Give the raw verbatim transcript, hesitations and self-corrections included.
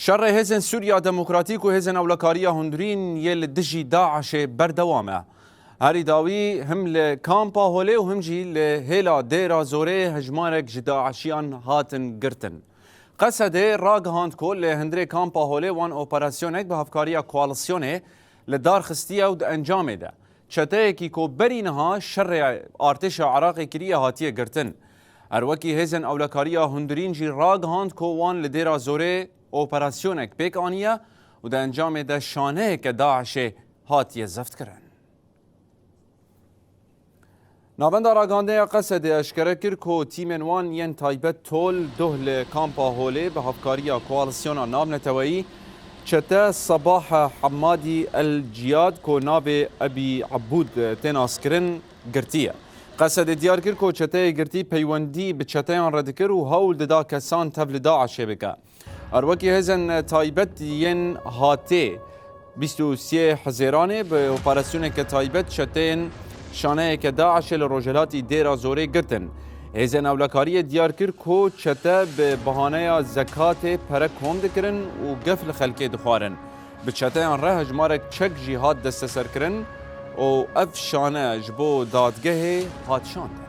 Şerê hêzên Sûriya Demokratîk û hêzên ewlekariya hundirîn yê li dijî DAIŞ'ê berdewam e. Herî dawî him li Kampa Holê û him jî li hêla Dêra Zorê hejmarek ji DAIŞiyan hatin girtin. Qesedê ragihand ku li hundirê Kampa Holê wan operasyonek bi hevkariya koalîsyonê li dar xistiye û di encamê de çeteyekî ku berî niha şerê artêşa Iraqê kiriye hatiye girtin. Her wekî hêzên ewlekariya hundirîn jî ragihand ku wan li Dêra Zorê operasyonek pêk aniye û di encamê de şaneyeke DAIŞ'ê hatiye zeftkirin. Navenda ragihandina Qesedê eşkere kir ku tîmên wan yên taybet Tol, Duh li Kampa Holê bi hevkariya koalîsyona navneteweyî çete Sabah Hemmadî El Ciyad ku navê Ebî Ebûd tê naskirin, girtiye. Qesedê diyar kir ku çeteyê girtî peywendî bi çeteyan re dikir û hewl dida kesan tev li DAIŞ'ê bike. Her wekî hêzên taybet yên hatê bîst û sê Hezêranê bi operasyoneke taybet çeteyên şaneyeke DAIŞ'ê li rojhilatî Dêra Zorê girtin. Hêzên ewlekariyê diyar kir ku çete bi bahaneya zekatê pere kom dikirin û gef li xelkê dixwarin. Bi çeteyan re hejmarek çek jî hat desteserkirin û ev şane ji bo dadgehê hat şandin.